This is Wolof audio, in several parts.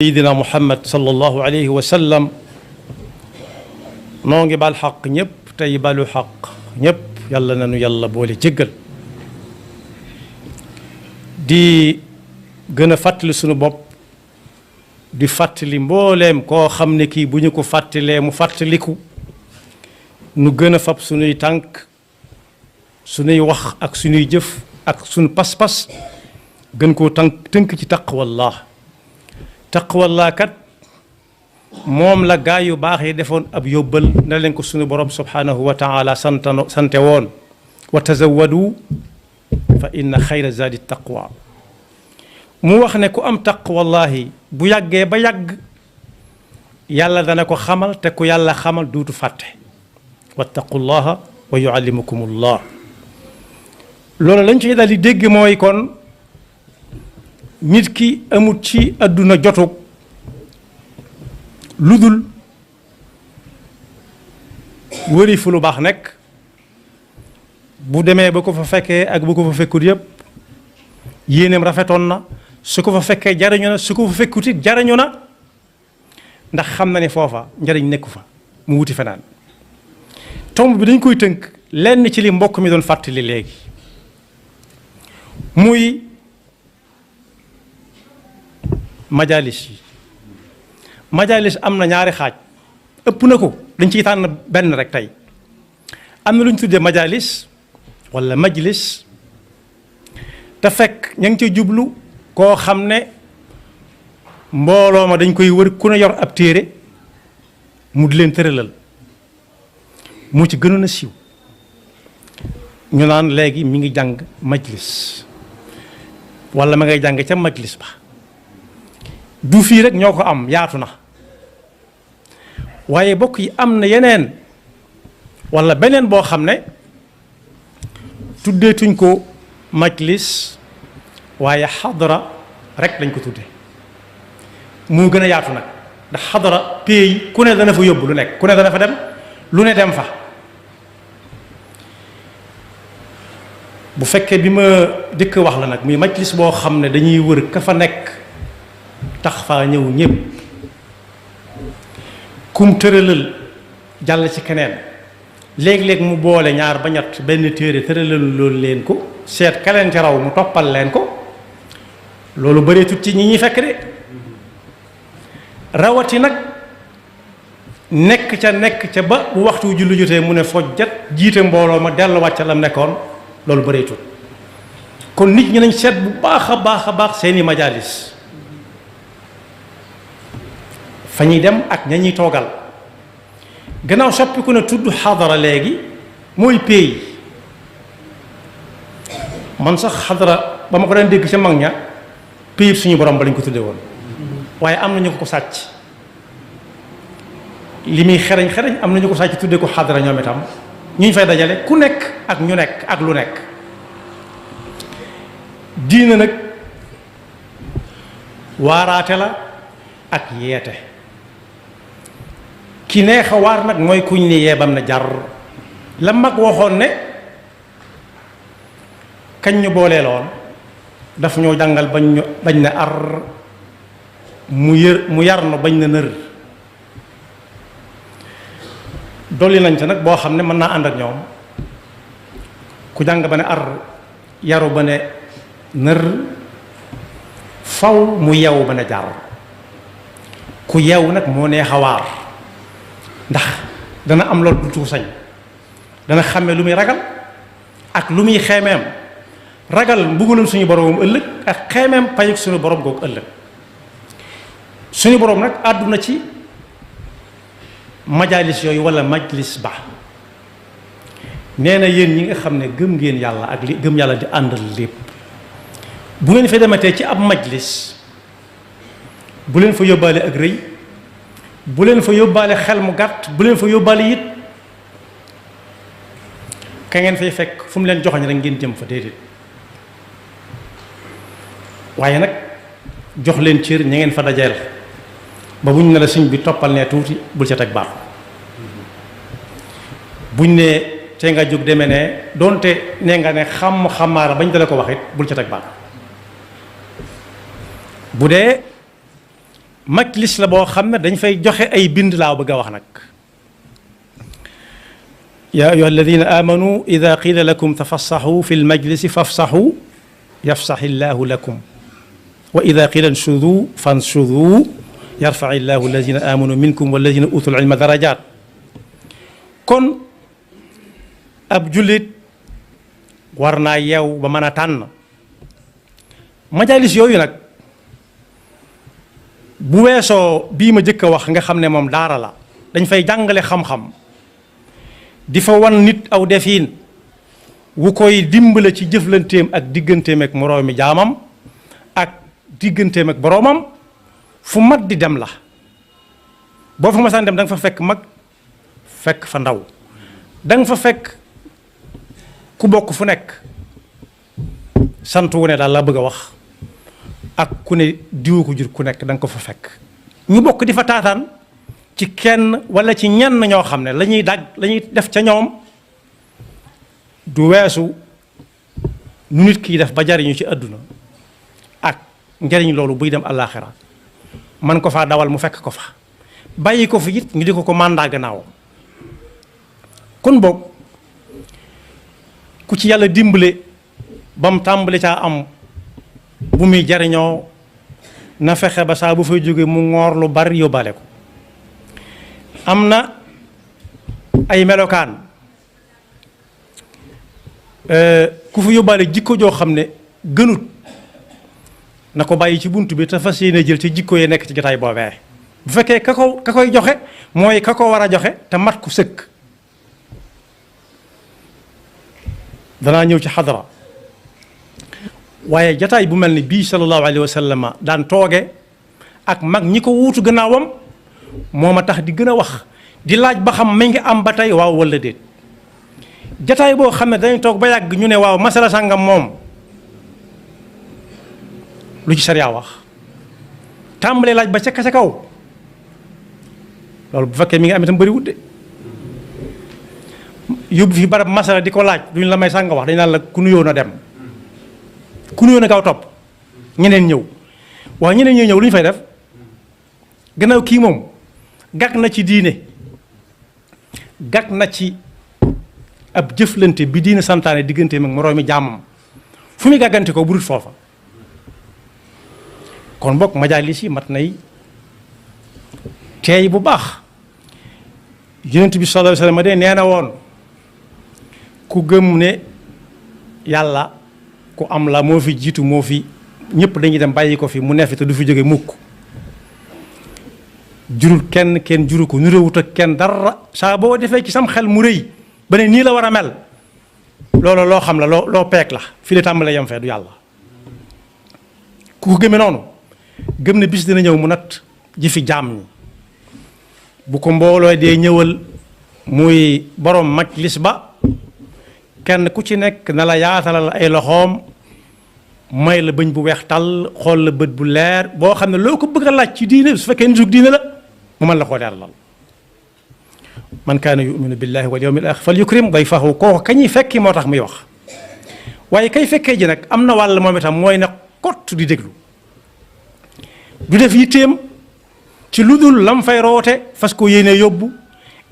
سيدنا محمد صلى الله عليه وسلم نونغي بالحق ñep tay balu haq ñep yalla nañu yalla boole jéggal di gëna fatali suñu bop di fatali mbolem ko xamne ki buñu ko fatalé mu fataliku nu gëna fab suñuy tank suñuy wax ak suñuy jëf ak suñu pass pass gën ko teunk ci taqwallah taqwallah kat mom la gaay yu bax yi defoon ab yóbbal na leen ko sunu borom subhanahu wa ta'ala sante won wa tazawwadu fa inna khayra zadi taqwa mu wax ne ku am taqwallahi bu yagge ba yag yàlla dana ko xamal te ku yàlla xamal duutu fàtte wattaqullaha wa yuallimukumullah loolu lañ ci dal di dégg mooy kon nit ki amut ci aduna jotug ludul wëri fu lu bax nek bu démé ba ko fa féké ak bu ko fa fekkut yépp yéenem rafeton na su ko fa féké jarañu na su ko fa fekkutit jarañu na ndax xam na ne fofa njariñ nekku fa mu wuti fenaan tomb bi dañ koy teunk lenn ci li mbokk mi doon fàttali légui muy majalis majalis amna ñaari xaaj ëpp nako dañ ci tan ben rek tay amna luñ tuddé majalis wala majlis ta fek ñang ci jublu ko xamne mbolo ma dañ koy wër ku ne yor ab téré mu di leen tëralal mu ci gënoon a siiw ñu naan léegi mi ngi jàng majlis wala ma ngay jàng ca majlis ba du fii rek ñoo ko am yaatu na waaye bokk yi am na yeneen wala beneen boo xam ne tuddeetuñ ko majlis waaye xadara rek lañ ko tudde moo gën a yaatu nag ndax xadara pays ku ne dana fa yóbbu lu nekk ku ne dana fa dem lu ne dem fa bu fekkee bi ma dëkk wax la nag muy majlis boo xam ne dañuy wër ka fa nekk tax faa ñëw ñépp kum tëralal jàll ci keneen léeg-léeg mu boole ñaar ba ñett benn téere tëralal loolu leen ko seet ka leen ci raw mu toppal leen ko loolu bëree tut ci ñi ñuy fekk de rawati nag nekk ca ba bu waxtu julli jotee mu ne fojjat jiite mbooloo ma delluwaat ca lam nekkoon loolu bëree tut kon nit ñi nañ seet bu baax a baax seeni majalis fa ñuy dem ak ña ñuy toogal gannaaw soppiku na tudd xadara léegi mooy pays man sax xadara ba ma ko daan dégg ca mag ña pays suñu borom ba lañ ko tudde woon waaye am na ñu ko sàcc li muy xereñ am na ñu ko sàcc tudde ko xadara ñoom itam ñu fay dajale ku nekk ak ñu nekk ak lu nekk diina nag waaraate la ak yeete ki neex a waar nag mooy kuñ ni yeebam na jar la mag waxoon ne kañ ñu boolee loon daf ñoo jàngal bañ na ar mu yar no bañ na nër dolli nañ ca nag boo xam ne mën naa ànd ak ñoom ku jàng ba ne ar yaru ba ne nër faw mu yew ba ne jar ku yew nag moo neex a waar ndax dana am loolu du sañ dana xàmme lu muy ragal ak lu muy xeemeem ragal mbugalum suñu boroom ëllëg ak xeemeem payuk suñu boroom googu ëllëg suñu boroom nag àdduna ci majalis yooyu wala majlis ba nee na yéen ñi nga xam ne gëm ngeen yàlla ak li gëm yàlla di àndal lépp bu ngeen fa dematee ci ab majlis bu leen fa yóbbaale ak rëy bu leen fa yóbbaale xel mu gàtt bu leen fa yóbbaale it ka ngeen fay fekk fu mu leen joxoñ rek ngeen jëm fa déedéet waaye nag jox leen cër ña ngeen fa dajeel ba buñ ne la sëñ bi toppal ne tuuti bul ca teg baat buñ ne te nga jóg demee ne doonte nee nga ne xamaara bañ dale ko wax it bul ca teg baat bu dee majlis la boo xam ne dañ fay joxe ay bind laa bëgg a wax nag yaa ayyuha alladina amanu ida qila lakum tafassaxu fi lmajlisi fafsaxu yafsaxi llahu lakum wa ida qila nshudu fanshudu yarfaci llahu alladina amanu minkum walladina utul ilma darajat kon ab jullit war naa yeew ba mën a tànn majalis yooyu nag bu weesoo bii ma jëkk a wax nga xam ne moom daara la dañ fay jàngale xam-xam di fa wan nit aw defiin wu koy dimbale ci jëflanteem ak digganteem ak moroomi jaamam ak digganteem ak boroomam fu mat di dem la boo fa masaan dem da nga fa fekk mag fekk fa ndaw da nga fa fekk ku bokk fu nekk sant wu ne daal laa bëgg a wax ak ku ne diwu ko jur ku nekk da nga ko fa fekk ñu bokk di fa taataan ci kenn walla ci ñenn ñoo xam ne la ñuy def ca ñoom du weesu nu nit kiy def ba jariñu ci àdduna ak njariñ loolu buy dem àllaaxira man ko faa dawal mu fekk ko fa bàyyi ko fi it ñu di ko màndaa gannaaw kon boog ku ci yàlla dimbale ba mu tàmbali caa am bu muy jariñoo na fexe ba saa bu fay jóge mu ngoor lu bari yóbbaale ko am na ay melokaan ku fi yóbbaale jikko joo xam ne gënut na ko bàyyi ci bunt bi te fas yéene jël ci jikko yee nekk ci jotaay boobee bu fekkee ka koy joxe mooy ka ko war a joxe te mat ku sëkk danaa ñëw ci xadara waaye jataay bu mel ni bii sallallahu alayhi wa sallam daan tooge ak mag ñi ko wuutu gannaawam moo ma tax di gën a wax di laaj ba xam mi ngi am ba tey waaw walla déet jataay boo xam ne dañu toog ba yàgg ñu ne waaw masala sàngam moom lu ci sariya wax tàmbalee laaj ba ca kaw loolu bu fekkee mi ngi am itam bëri wudde yóbbu fi barab masala di ko laaj duñ la may sànga wax dañ naan la ku nuyoo na dem ku nuyoo na gaaw topp ñeneen ñëw waaw ñeneen ñëw lu ñu fay def gannaaw kii moom gàkk na ci diine gàkk na ci ab jëflante bi diine santaane digganteem ak moroomi jàmmam fu muy gàggante ko bu dul foofa kon bokk majaalis yi mat nay teey bu baax yonent bi sallallahu alayhi wa sallam de nee na woon ku gëm ne yàlla ku am la moo fi jiitu moo fi ñëpp dañuy dem bàyyi ko fi mu neefi te du fi jóge mukk jurul kenn juru ko nuréwut ak kenn dara saa boo defee ci sam xel mu rëy ba ne nii la war a mel loolu loo xam la loo peek la fi la tàmbalee yem fee du yàlla ku ko gëmee noonu gëm ne bis dina ñëw mu nat ji fi jaam ñi bu ko mbooloo dee ñëwal muy borom majlis ba kenn ku ci nekk na la yaatalal ay loxoom may la bëñ bu weex tàll xool la bët bu leer boo xam ne loo ko bëgg a laaj ci diine su fekkee nisug diine la mu mën la koo leeralal man kaana yuminu billahi wal yawmil axir fal yukrim dayfahu kooku kañuy fekki moo tax muy wax waaye kay fekkee ji nag am na wàll moom itam mooy ne kott di déglu du def yitteem ci lu dul lam fay roote fas ko yéene yóbbu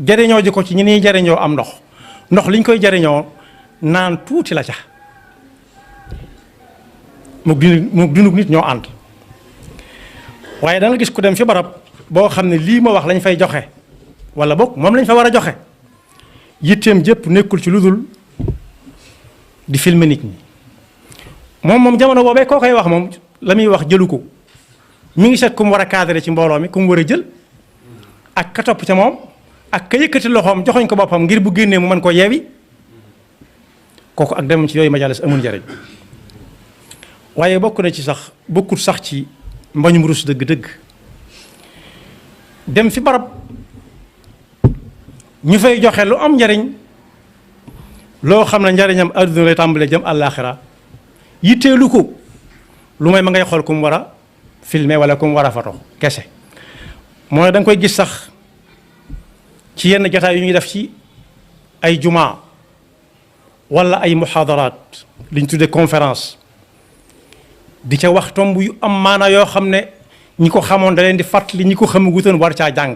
jariñoo ji ko ci ñi niy jariñoo am ndox liñ koy jariñoo naan tuuti la ca mu dundug nit ñoo ànd waaye da nga gis ku dem fi barab boo xam ne lii ma wax lañ fay joxe wala boog moom lañ fa war a joxe yitteem jëpp nekkul ci lu dul di filmer nit ñi moom jamono boobee koo koy wax moom la muy wax jëlu ko mi ngi seet ku mu war a cadré ci mbooloo mi ku mu war a jël ak ka topp ca moom ak ka yëkkati loxoom joxoñ ko boppam ngir bu génnee mu mën ko yeewi kooku ak dem ci yooyu majalis amul njariñ waaye bokkut sax ci mbañum rus dëgg-dëgg dem fi barab ñu fay joxe lu am njariñ loo xam ne njariñam adduna lay tàmbalee jëm àllaaxira yitteelu ko lu may ma ngay xool ku mu war a filmer wala ku mu war a foto kese mooy da nga koy gis sax ci yenn jotaay yu ñuy def ci ay jumaa wala ay muhaadaraat li ñu tuddee conférence di ca wax tomb yu am maana yoo xam ne ñi ko xamoon da leen di fàttali ñi ko xamagutoon war caa jàng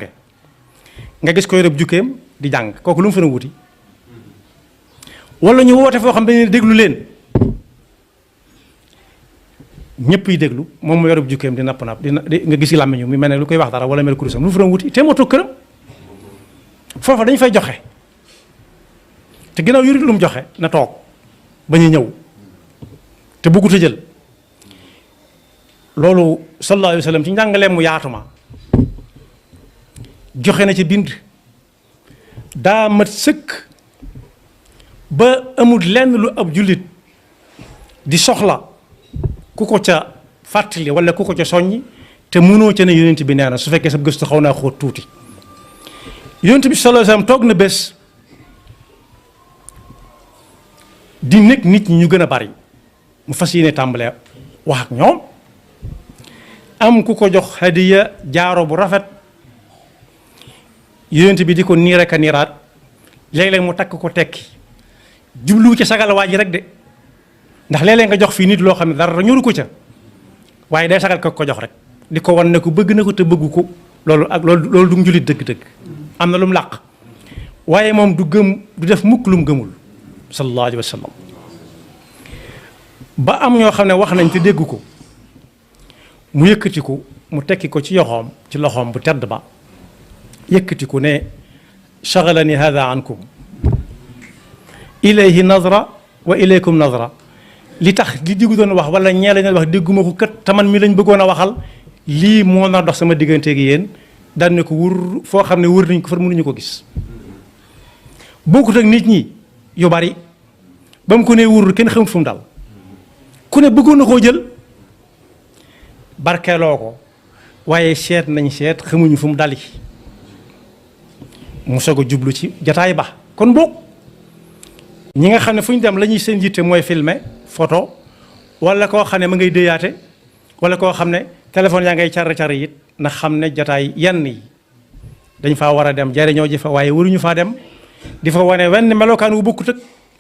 nga gis ko yërëb jukkeem di jàng kooku lu mu fa na wuti wala ñu woote foo xam ne déglu leen ñëpp yi déglu moom mu yërëb jukkeem di napp nga gis làmmiñu mi mel ne lu koy wax dara wala mel kurusam lu mu fa na wuti te moo toog këram foofa dañu fay joxe te ginnaaw yurit lu mu joxe na toog bañ a ñëw te bëggut a jël loolu sallallahu alayhi wa sallam ci njàngaleem mu yaatuma joxe na ci bind daa mat sëkk ba amul lenn lu ab jullit di soxla ku ko ca fàttali wala ku ko ca soññi te mënoo ca ne yonent bi nee na su fekkee sa gëstu xaw naa xóot tuuti yonent bi sallallahu alayhi wa sallam toog na bés di nekk nit ñi ñu gën a bari mu fas yéene tàmbalee wax ak ñoom am ku ko jox hadiya jaaro bu rafet yonent bi di ko niir ak a niiraat léeg-léeg mu takk ko tekki jubluwu ci sagal waa ji rek de ndax léeg-léeg nga jox fii nit loo xam ne dara ñoru ko ca waaye day sagal ko jox rek di ko wan ne ko bëgg na ko te bëggu ko loolu ak loolu du njulit dëgg-dëgg am na lu mu làq waaye moom du def mukk lu mu gëmul sallallahu alayhi wa sallam ba am ñoo xam ne wax nañ te dégg ko mu yëkkati ko mu tekki ko ci loxoom bu tedd ba yëkkati ko ne shagalani hada ankum ilayhi nazra wa ilaykum nazra li tax li diggu doon wax wala ñee lañ wax dégguma ko kat taman mi lañ bëggoon a waxal lii moo na dox sama diggante gi yéen daan ne ko wur foo xam ne wër nañ ko far mënuñu ko gis bokkut ak nit ñi yu bari ba mu ko nee wur kenn xamut fu mu dal ku ne bëggoon na koo jël barkeeloo ko waaye seet nañ seet xamuñu fu mu dali mu soog a jublu ci jataay ba kon boog ñi nga xam ne fu ñu dem la ñuy seen yitte mooy filmer photo wala koo xam ne ma ngay déyaate wala koo xam ne téléphone yaa ngay car it na xam ne jataay yenn yi dañ faa war a dem jariñoo ji fa waaye waruñu faa dem di fa wane wenn melokaan wu bokkut ak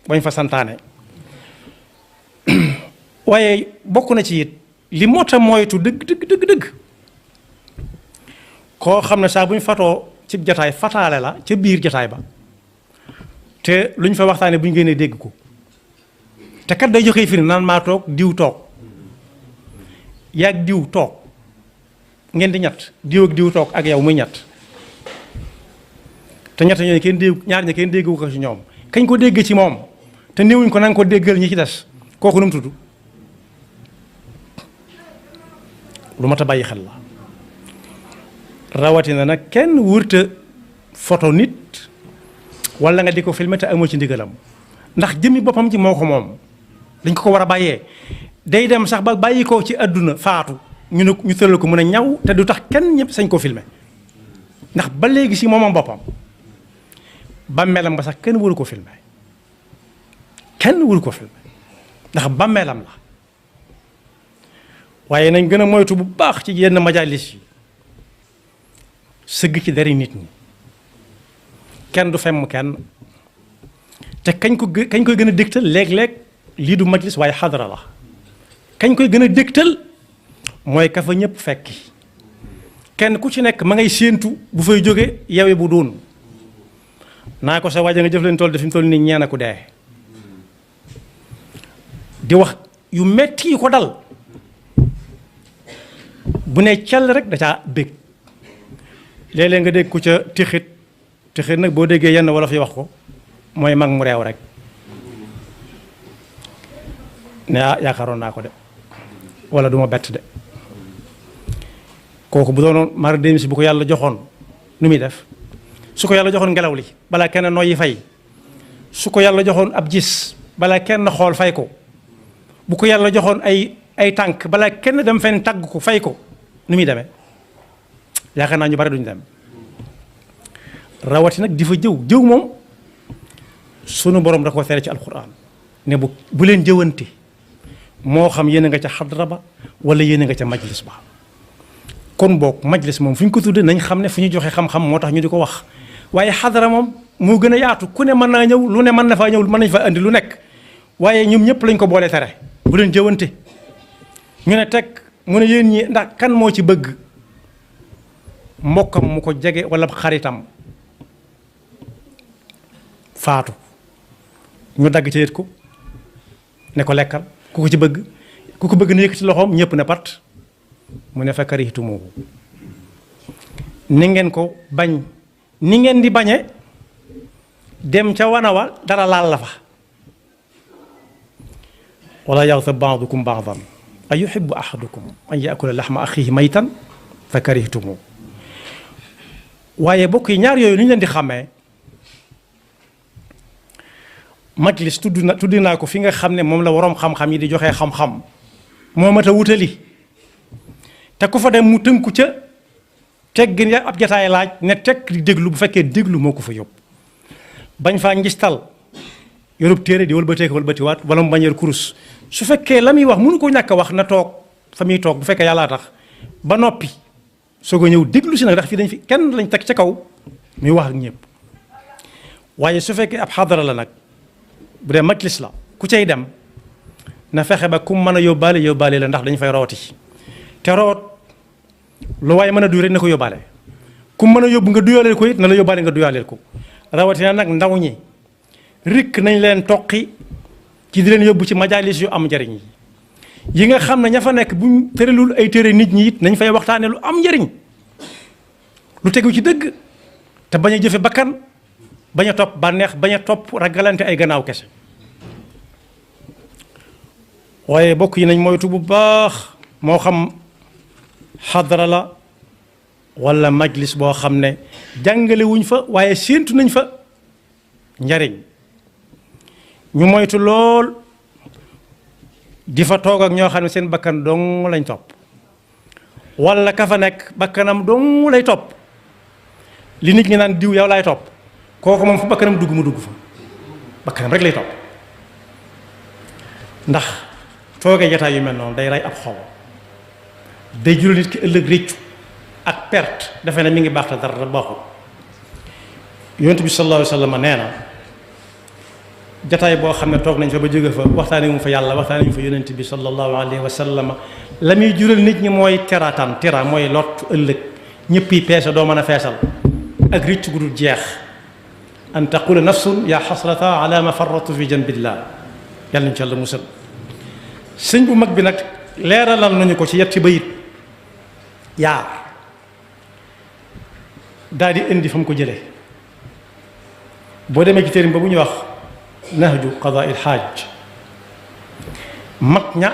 bañ fa santaane waaye bokk na ci it li moo tax moytu dëgg koo xam ne saa bu ñu fatoo ci jataay fataale la ca biir jataay ba te lu ñu fa waxtaane bu ñu génnee dégg ko te kat day joxe firi naan maa toog diw toog yaag diw toog ngeen di ñett diw ak diw toog ak yow muy ñett te ñett ñooñu kenn dégg ñaar ñi kenn déggu ko ci ñoom kañ ko dégg ci moom te néewuñ ko nanga ko déggal ñi ci des kooku nu mu tudd lu mat a bàyyi xel la rawatina nag kenn wurta photo nit wala nga di ko filmer te amoo ci ndigalam ndax jëmmi boppam ci moo ko moom dañ ko war a bàyyee day dem sax ba bàyyi ko ci àdduna faatu ñu tëral ko mën a ñaw te du tax kenn ñëpp sañ ko filmer ndax ba léegi si moomam boppam bàmmeelam ba sax kenn waru ko filmer ndax bàmmeelam la waaye nañ gën a moytu bu baax ci yenn majalis yi sëgg ci dari nit ñi kenn du femm kenn te kañ koy gën a dégtal léeg-léeg lii du majlis waaye xadara la kañ koy gën a dégtal mooy ka fa ñëpp fekki kenn ku ci nekk ma ngay séentu bu fay jóge yawe bu doon naa ko sa waaja nga jëf leen tool def fi mu toll nii ñeena ku dee di wax yu metti yu ko dal bu ne cell rek da caa bég léeg-léeg nga dégg ku ca tixit nag boo déggee yenn wala fi wax ko mooy mag mu réew rek ne yaakaaroon naa ko de wala du ma bett de kooku bu doonoon mara démis bu ko yàlla joxoon nu muy def su ko yàlla joxoon ngelaw li balaa kenn noyyi fay su ko yàlla joxoon ab gis balaa kenn xool fay ko bu ko yàlla joxoon ay tànk balaa kenn dem fenn tàgg ko fay ko nu muy demee yaakaar naa ñu bari duñu dem rawati nag di fa jëw moom sunu borom da ko tere ci alquran ne bu leen jëwante moo xam yéen a nga ca xadra ba wala yéen a nga ca majlis ba kon boog majlis moom fu ñu ko tuddee nañ xam ne fu ñu joxe xam-xam moo tax ñu di ko wax waaye xadra moom moo gën a yaatu ku ne mën naa ñëw lu ne mën na faa ñëw mën nañ fa andi lu nekk waaye ñoom ñëpp lañ ko boolee tere bu leen jëwante ñu ne teg mu ne yéen ñi ndax kan moo ci bëgg mbokkam mu ko jege wala xaritam faatu ñu dagg ci yët ko ne ko lekkal ku ko ci bëgg ku ko bëgg na yëkkati loxoom ñëpp ne pat mu ne fa karihtumu ni ngeen ko bañ ni ngeen di bañe dem ca wana wa dara laal la fa wala yaghtab ba'dukum ba'dan a yuhibbu ahadukum an ya'kula lahma akhihi maytan fa karihtumu waaye bokk yi ñaar yooyu ni ñu leen di xàmmee majlis tudd naa ko fi nga xam ne moom la waroom xam-xam yi di joxe xam-xam moo mat a wutali te ku fa dem mu tënku ca teggin ya ab jataay laaj ne tekk di déglu bu fekkee déglu moo ko fa yóbbu bañ faa ngistal yorub téere di wëlbateeko wëlbatiwaat wala mu bañ yor kurus su fekkee la muy wax mënu ko ñàkk a wax na toog fa muy toog bu fekkee yàllaa tax ba noppi soog a ñëw déglu si nag ndax fii dañ fi kenn lañ teg ca kaw muy wax ak ñëpp waaye su fekkee ab xadara la nag bu dee majlis la ku cay dem na fexe ba ku mën a yóbbaale la ndax dañ fay rooti te root lu waaye mën a duy rek na ko yóbbaale ku mën a yóbbu nga duyaaleel ko it na la yóbbaale nga duyaaleel ko rawatina nag ndaw ñi rikk nañ leen toqi ci di leen yóbbu ci majalis yu am njariñ yi nga xam ne ña fa nekk buñ tëralul ay téere nit ñi it nañ fay waxtaane lu am njariñ lu tegu ci dëgg te bañ a jëfe bakkan bañ a topp bànneex bañ a topp ragalante ay gannaaw kese waaye bokk yi nañ moytu bu baax moo xam xadara la wala majlis boo xam ne jàngale wuñ fa waaye séentu nañ fa njariñ ñu moytu lool di fa toog ak ñoo xam ne seen bakkan dong lañ topp wala ka fa nekk bakkanam dong lay topp li nit ñi naan diw yow laay topp kooku moom fu bakkanam dugg mu dugg fa bakkanam rek lay topp ndax toogee jataay yu mel noonu day rey ab xol day jural nit ki ëllëg réccu ak perte defe ne mi ngi baax te dara baaxul yonent bi sallallahu alayhi wa sallam nee na jataay boo xam ne toog nañ fa ba jóge fa waxtaane mu fa yàlla waxtaane mu fa yonent bi sallallahu alayhi wa sallam la muy jural nit ñi mooy teraataan tera mooy lot ëllëg ñëpp yi peese doo mën a feesal ak réccu gu dul jeex an taqula nafsun ya xasrata ala ma farratu fi janbillah yàlla nañu ci yàlla musal sëñ bu mag bi nag leeralal nañu ko ci yetti bayit yaar daal di indi fa mu ko jëlee boo demee ci téerim ba bu ñuy wax nahju qadaa il xaaj mag ña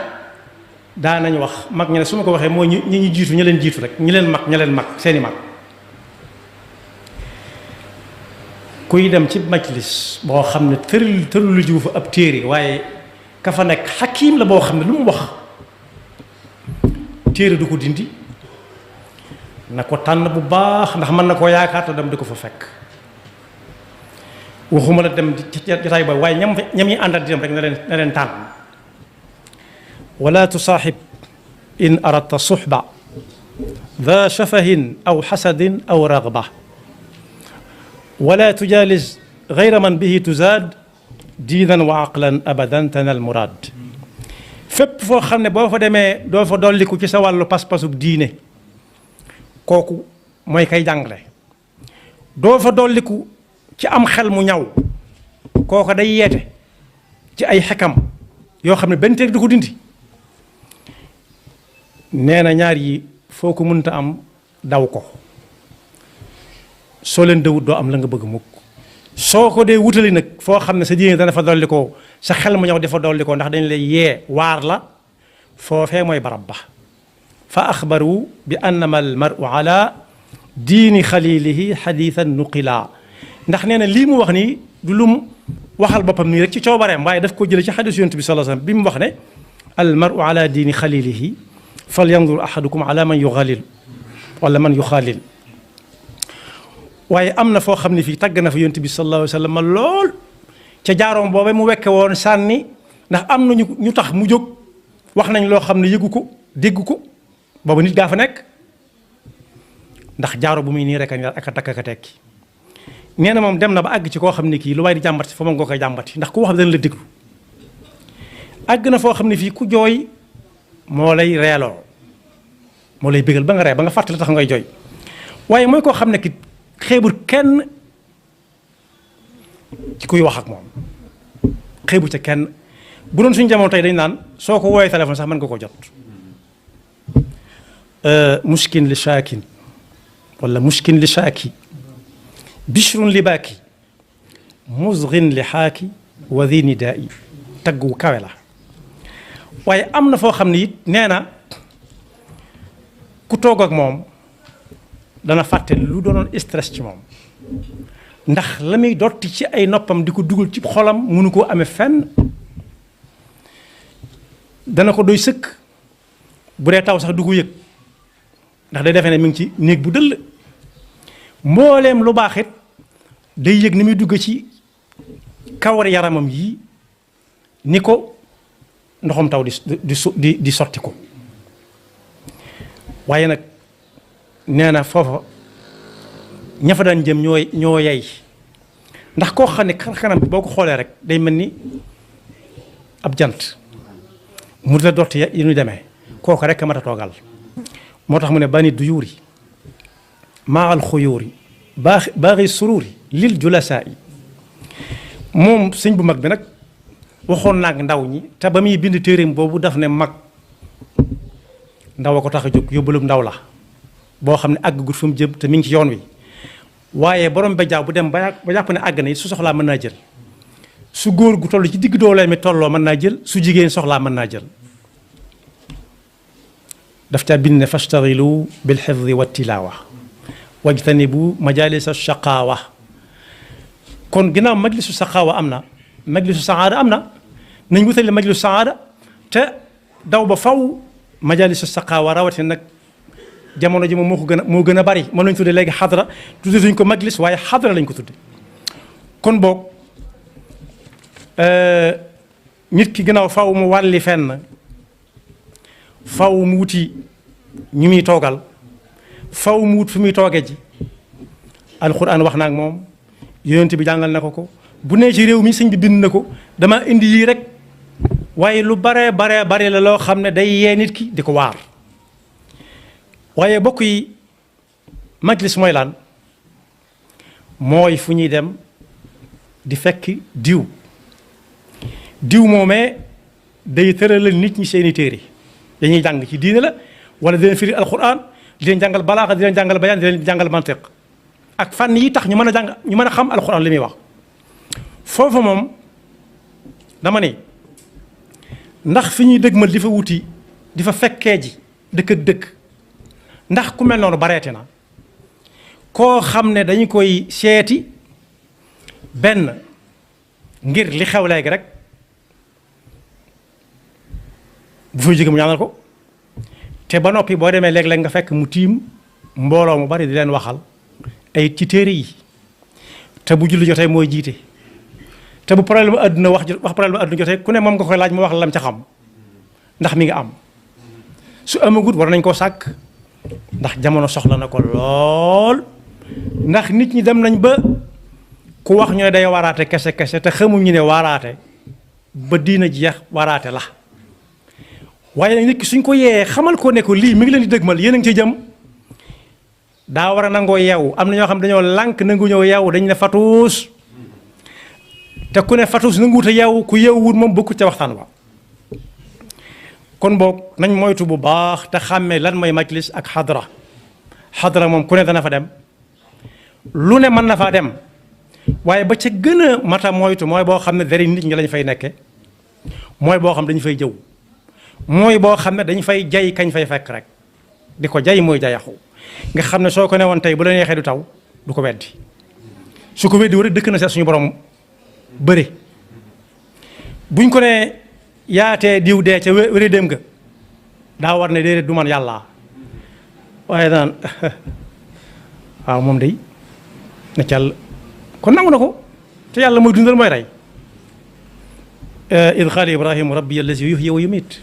daa nañ wax mag ña ne su ma ko waxee mooy ñi ñu jiitu ña leen jiitu rek ñi leen mag seeni mag kuy dem ci majlis boo xam ne tërul jiwu fa ab téere waaye ka fa nekk xakiim la boo xam ne lu mu wax téere du ko dindi na ko tànn bu baax ndax mën na koo yaakaar te dem di ko fa fekk waxuma la dem ci jotaay ba waaye ñam yi àndal di dem rek na leen tànn wala tusaaxib in aradta suxba da shafahin aw xasadin aw ragba wala tujaalis gayra man bihi tuzaad diinan wa aqlan abadan tanal muraad fépp foo xam ne boo fa demee doo fa dolliku ci sa wàllu pas-pasub diine kooku mooy kay jàngale doo fa dolliku ci am xel mu ñaw kooku day yeete ci ay xekam yoo xam ne benn téere du ko dindi nee na ñaar yi foo ko mënta am daw ko soo leen dawut doo am la nga bëgg mukk soo ko dee wutali nag foo xam ne sa diine dana fa dolli ko sa xel mu ñëw dafa dolli ko ndax dañ lay yee waar la foofee mooy barab ba fa axbaru bi annama al maru ala diini xalilihi xadiisan nuqila ndax nee na lii mu wax nii du lum waxal boppam nii rek ci coobareem waaye daf ko jële ci xadiis yonent bi sallallahu alayhi wasallam bi mu wax ne al maru ala diini xalilihi fal yandur ahadukum ala man yuxalil wala man yuxaalil waaye am na foo xam ne fii tàgg na fa yonent bi sallallahu alayhi wa sallam lool ca jaaroom boobe mu wekke woon sànni ndax am na ñu tax mu jóg wax nañ loo xam ne yëgu ko dégg ko boobu nit gaa fa nekk ndax jaaro bu muy nii rek ak a takk ak a tekki nee na moom dem na ba àgg ci koo xam ne kii lu waay di jàmbati fa ma nga koy jàmbati ndax ku wax dana la déglu àgg na foo xam ne fii ku jooy moo lay reeloo moo lay bégal ba nga ree ba nga fàttali tax ngay jooy waaye mooy koo xam ne ki xeebul kenn ci kuy wax ak moom xeebu ca kenn bu doon suñu jamono tey dañ naan soo ko woowee téléphone sax mën nga ko jot mushkin li shaakin wala mushkin li shaaki bishrun li baaki musghin li xaaki wa di nidaa'i tagg wu kawe la waaye am na foo xam ne it nee na ku toog ak moom dana fàtte lu doonoon stress ci moom ndax la muy dotti ci ay noppam di ko dugal ci xolam mënu koo amee fenn dana ko doy sëkk bu dee taw sax du ko yëg ndax day defee ne mi ngi ci néeg bu dëll mbooleem lu baax it day yëg ni muy dugg ci kawar yaramam yi ni ko ndoxam taw di sotti ko waaye nag nee na foofa ña fa daan jëm ñoo yey ndax koo xam ne kanam bi boo ko xoolee rek day mel ni ab jant mu la dotti yi ñu demee kooku rek a mat a toogal moo tax mu ne bani du yuuri maa al xuyuuri baaxi suruuri lil julasaa yi moom sëñ bu mag bi nag waxoon naag ndaw ñi te ba muy bind téereem boobu daf ne mag ndaw a ko tax a jóg yóbbalum ndaw la boo xam ne àgg gut fu mu jëm te mi ngi ci yoon wi waaye borom ba jaaw bu dem ba jàpp ne àgg na su soxlaa mën naa jël su góor gu toll ci digg doole mi tolloo mën naa jël su jigéen soxlaa mën naa jël daf caa bind ne fastaghilu bil hifzi wa tilaawa wajtanibu majalisa shaqaawa kon ginnaaw majlisu shaqaawa am na majlisu saada am na nañ wutale majlisu saada te daw ba faw majalisu shaqaawa rawatina nag jamono ji moom moo gën a bari mën nañu tudde léegi xadra tudde duñ ko majlis waaye xadra lañ ko tudde kon boog nit ki ginnaaw faw mu wàlli fenn faw mu wuti ñu muy toogal faw mu wut fu muy tooge ji alxuraan wax na ak moom yonent bi jàngal na ko bu nee ci réew mi sëñ bi bind na ko dama indi yii rek waaye lu bare la loo xam ne day yee nit ki di ko waar waaye bokk yi majlis mooy lan mooy fu ñuy dem di fekk diw moomee day tëralal nit ñi seeni téere dañuy jàng ci diine la wala di leen firi alquran di leen jàngal balaaxa di leen jàngal bayaan di leen jàngal mantiq ak fànn yi tax ñu mën a jàng ñu mën a xam alquran li muy wax foofu moom dama ne ndax fi ñuy dëgmal di fa wuti di fa fekkee ji dëkk ak dëkk ndax ku mel noonu bareete na koo xam ne dañu koy seeti benn ngir li xew léegi rek bu fay jóge mu ñaanal ko te ba noppi boo demee léeg-léeg nga fekk mu tiim mbooloo mu bari di leen waxal ay ci téere yi te bu julli jotee mooy jiite te bu problème àdduna wax problème àdduna jotee ku ne moom nga koy laaj mu wax lam ca xam ndax mi nga am su amagut war nañ koo sàkk ndax jamono soxla na ko lool ndax nit ñi dem nañ ba ku wax ñooy day waraate kese te xamuñu ne waraate ba diina jeex waraate la waaye nag nit ki suñ ko yee xamal ko ne ko lii mi ngi leen di dëgmal yéen a ngi ci jëm daa war a nangoo yeewu am na ñoo xam dañoo lànk nangu ñëw yeewu dañ ne fatuus te ku ne fatuus nanguwut a yeewu ku yeewuwut moom bokkut ca waxtaan wa kon boog nañ moytu bu baax te xàmmee lan mooy majlis ak xadra moom ku ne dana fa dem lu ne mën na faa dem waaye ba ca gën a mata moytu mooy boo xam ne dari nit ñi lañ fay nekke mooy boo xam dañu fay jëw mooy boo xam ne dañu fay jay kañ fay fekk rek di ko jay mooy jayaxu nga xam ne soo ko ne woon tey bu la neexee du taw du ko weddi su ko weddi war dëkk na seet suñu borom bëri buñ ko ne yaatee diw dee ca wéri dem nga daa war ne déedéet du man yàlla waaye daan waaw moom day na càll kon nangu na ko te yàlla mooy dundal mooy rey id qaala ibrahimu rabbi allazi yuhyi wa yumiit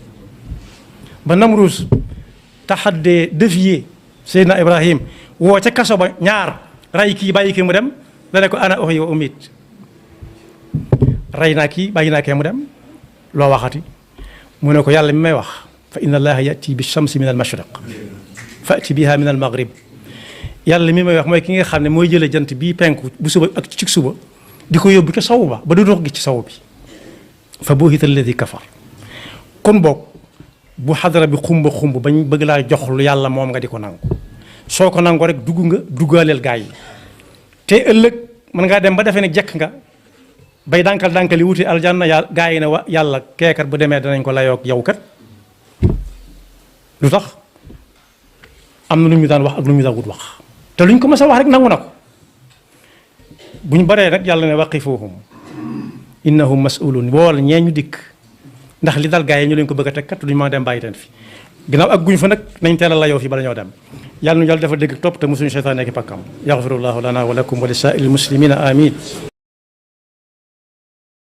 ba Namruus taxaddee défier Seydina Ibrahim woo ca kaso ba ñaar rey kii bàyyi kii mu dem da ne ko ana uhyi wa umiit rey naa kii bàyyi naa kee mu dem loo waxati mu ne ko yàlla mi may wax fa inna allaha yati bi shamsi min al mashriq fati biha min al maghrib yàlla mi may wax mooy ki nga xam ne mooy jëlee jant bii penku bu suba ak ci suba di ko yóbbu ca sawu ba du dox gi ci sawu bi fa buhita alladi kafar kon boog bu xadara bi xumba xumb bañ bëgg laa jox lu yàlla moom nga di ko nangu soo ko nangoo rek dugg nga duggaaleel gaa yi te ëllëg mën ngaa dem ba defee ne jekk nga bay dànkal yi wuti aljanna gaa yi ne yàlla keekat bu demee danañ ko layoog yow kat lu tax am na lu ñu daan wax ak lu ñu daan wut wax te luñ ko mës a wax rek nangu na ko bu ñu baree nag yàlla ne waqifuhum innahum mas'ulun bool ñee ñu dikk ndax li dal gaa yi ñu leen ko bëgg a teg kat duñu mën a dem bàyyi teen fi ginnaaw ak guñ fa nag nañ teel a layoo fi bala ñoo dem yàlla nu yàlla dafa dégg topp te musuñu seytaan nekk pakkam yaxfirullahu lana wa lakum wa li saa'iril muslimina amin